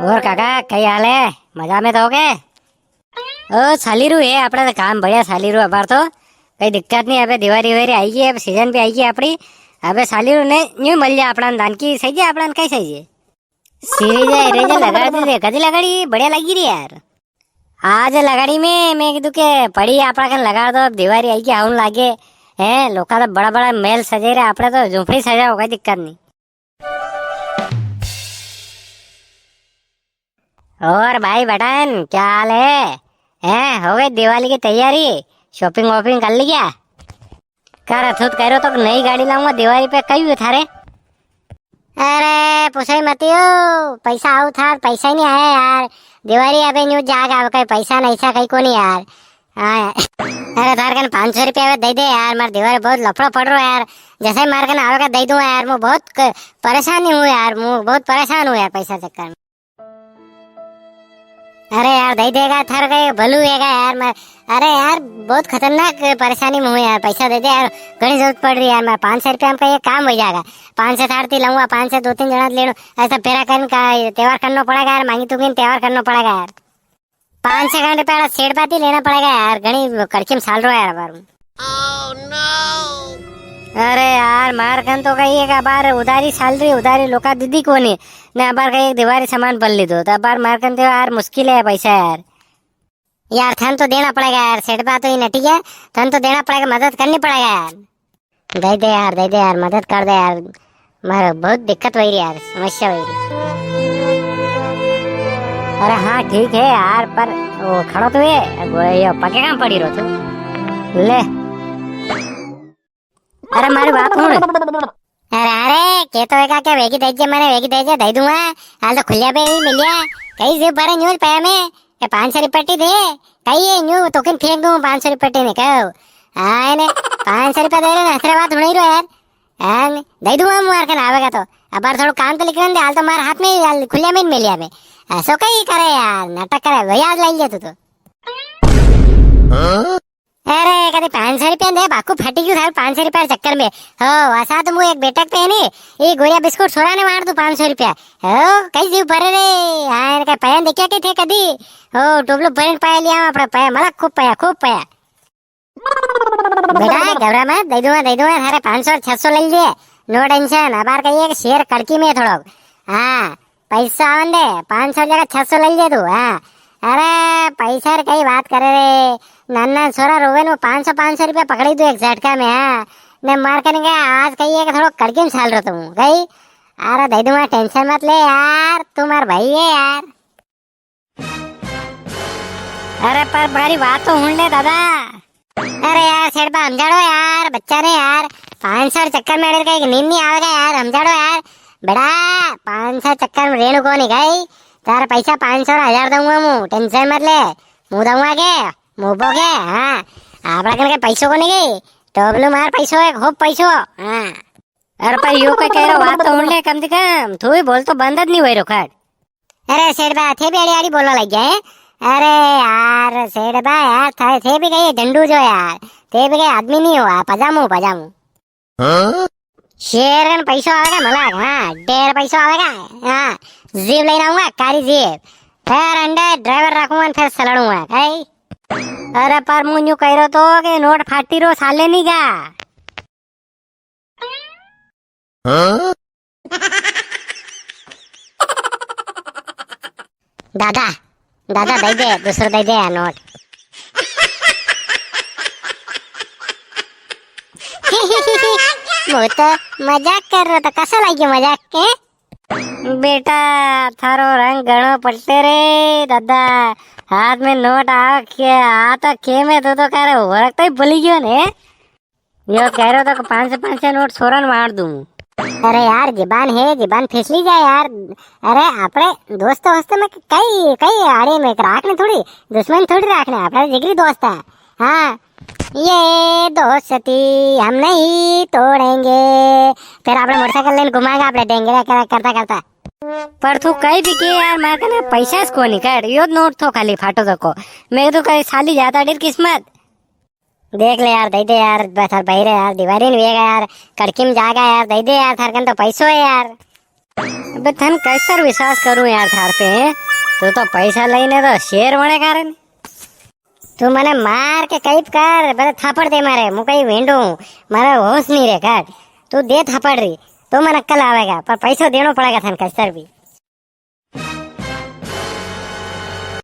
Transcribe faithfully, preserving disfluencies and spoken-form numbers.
और काका, कई हाल है? मजा में तो हो गए? ओ, चाली रू है, आपड़ा तो काम बढ़िया चाली रू अबार तो। कई दिक्कत नी, अबे दिवारी वारी आई गई, अब सीजन भी आई गई आपड़ी। अबे चाली रू ने न्यू मिल जा आपड़ा ने धान की, सही है आपड़ा ने, कई सही है? सीरीज है, रे जे लगाड़ दे, कदी लगाड़ी, बढ़िया लगी री यार। आज लगाड़ी में, मैं कीधु के पड़ी आपड़ा कन लगाड़ दो, अब दिवारी आई गई, आवन लागे। हैं, लोका तो बड़ा बड़ा महल सजे रे, आपड़ा तो झोपड़ी सजाओ, कोई दिक्कत नी। और भाई बटन, क्या हाल है? हैं, हो गई दिवाली की तैयारी? शॉपिंग वॉपिंग कर ली क्या? कर, तू तो कह रहो तो नई गाड़ी लाऊंगा दिवाली पे, कई हुई थारे? अरे, पूछो ही मती हो, पैसा आऊ था, पैसा ही नी आया यार। दिवाली अबे न्यू जाग आवे, कई पैसा नी सा कई कोनी यार। हाँ यार। अरे, थार कन पाँच सौ रुपया दे दे यार, मार दिवाली बहुत लफड़ो पड़ रहो यार। जैसे ही मार कन आवेगा दे दूंगा यार, मैं बहुत क-, परेशानी हूँ यार, मैं बहुत परेशान हूँ यार पैसा चक्कर में। अरे यार, दे देगा, थार का ये भलू होएगा यार। मैं, अरे यार, बहुत खतरनाक परेशानी में हूँ यार, पैसा दे दे यार, घणी जरूरत पड़ रही है यार। मैं पाँच सौ रुपया में का ये काम हो जाएगा, पाँच सौ थार ती लूंगा, पाँच सौ दो तीन जना लेनो, ऐसा फेरा करने का त्योहार करना पड़ेगा यार, मांगी तू भी त्योहार करना पड़ेगा यार। पाँच सौ का रुपया सेठ पाती लेना पड़ेगा यार, घणी कड़की में साल रहा यार अबार। अरे यार, मार कन तो कई एक अबार उधारी साल रही, उधारी लोका दीदी कोनी, ने अबार कई एक दिवारी सामान भर लीधो, तो अबार मार कन तो यार मुश्किल है पैसा यार। यार, थन तो देना पड़ेगा यार, सेठ बा तो ही नटी है, थन तो देना पड़ेगा, मदद करनी पड़ेगा यार। दे दे यार, दे दे यार, मदद कर दे यार, मारे बहुत दिक्कत वही रही यार, समस्या वही रही। अरे हाँ, ठीक है यार, पर वो खड़ो तो ये, वो ये पगे काम पड़ी रो तू। ले। अरे मारी बात सुन। अरे, अरे, के तो वेगा के वेगी दे जे, मने वेगी दे जे, दे दूंगा। हाल तो खुलिया पे ही मिलिया। कई जे भरे न्यूज पाया में, ये पाँच सौ रुपया दे। कई ये न्यू तो किन फेंक दूं पाँच सौ रुपया ने, कहो। हाँ, ने पाँच सौ रुपया दे रहे, हसरे बात हुणई रो यार। हाँ, ने दे दूंगा, मार कन आवेगा तो। अबार थोड़ो काम तो लिख रहे, हाल तो मार हाथ में ही, हाल खुलिया में ही मिलिया में। ऐसो कई करे यार, नाटक करे, वही आज लाई ले तू तो। अरे, कदे पाँच सौ रुपया दे, बाकू फटी गयो थारे पाँच सौ रुपया चक्कर में। हो, वसा तो मु एक बेटक पे है नी, ये गोरिया बिस्कुट सोरा ने मार दूं पाँच सौ रुपया। हो, कई जीव भरे रे, हाँ, इनका पया देखिया के थे कदी? हो, टोपलो भरन पया लिया, अपना पया, मला खूब पया, खूब पया। बेटा, घबरा मत, दे दूंगा, दे दूंगा, थारे पाँच सौ और छह सौ ले लीजिए, no tension, अबार कहिए कि शेर कड़की में है थोड़ो। हाँ, पैसा आवन दे, पाँच सौ जगह छह सौ ले लीजे तू, हाँ। अरे, पैसा री कई बात करे रे, नाना छोरा रोवे ने, पाँच सौ, पाँच सौ रुपया पकड़ी तू एक झटका में, हाँ। ने मार कन के आज कई एक थोड़ो कड़की में साल रो तू, कई? अरे, दे दूंगा, tension मत ले यार, तू मार भाई है यार। अरे, पर मारी बात तो हुण ले दादा। अरे यार, सेठ बा, हमजाड़ो यार, बच्चा ने यार, पाँच सौ चक्कर में अड़े कई नींद नी आवेगा यार, हमजाड़ो यार। बेटा, पाँच सौ चक्कर में रेणु कोनी गई, तारा पैसा पाँच सौ रा हजार दूंगा मु, tension मत ले, मु दूंगा के, मु उबो के, हाँ, आपड़ा कन के पैसो कोनी गई, टोपलू मार पैसो है, खूब पैसो, हाँ। अरे पर यो कोई कह रहा, बात तो हुण ले कम से कम, तू ही बोल तो बंद नी हुई रो खड़। अरे सेठ बा, थे भी आड़ी आड़ी बोलवा लग गया है। अरे यार सेठ बा यार, थे, थे भी कई झंडू जो यार, थे भी कई आदमी नी हुआ, पजामू, पजामू। हाँ? शेर कन पैसो आवेगा मला, हाँ, ढेर पैसो आवेगा, हाँ, जीप लेने आऊंगा, कारी जीप, फेर अंडे ड्राइवर रखूंगा, फेर सलड़ूंगा, कई? अरे पर मु न्यू कह रहो तो कि नोट फाटी रो साले नी गा। हाँ? दादा, दादा, दे दे, दूसरो दे दे यार नोट। वो तो मजाक कर रहा था, कसा लाग्यो मजाक के? बेटा, थारो रंग घणो पलटे रे दादा, हाथ में नोट आ के, आ तो के में तू तो कह रहे हो, वरक तो ही भूली गयो ने। यो कह रहो तो पाँच सौ, पाँच सौ नोट सोरन मार दूं। अरे यार, जबान है, जबान फिसली जाए यार। अरे, आपणे दोस्त वोस्त में कई, कई आड़े में राखने थोड़ी, दुश्मन थोड़ी राखने, आपणे जिगरी दोस्त है। हाँ, ये दोस्ती हम नहीं तोड़ेंगे। फिर आपणे मोटरसाइकिल लेने घुमाएगा, आपणे डेंगरा कर-, करता करता। पर तू कई भी के यार, मारे कने पैसा से कोनी कर, यो नोट थो खाली फाटो तको। मैं तो कई साली ज्यादा डेर किस्मत। देख ले यार, दे दे यार, बस थार भाई रे यार, दिवारी नी वेगा यार, कड़की में जागा यार, दे दे यार, थार कन तो पैसो है यार। बे थन कस्तर विश्वास करूं यार थार पे, हैं? तू तो पैसा लेने तो शेर बणे कारण। तू मने मार के कई कर, भले थापड़ दे मारे, मु कई वेंडो हूँ, मारे होश नी रे काट। तू दे थापड़ री, तो मने अक्कल आवेगा, पर पैसो देणो पड़ेगा थन कस्तर भी।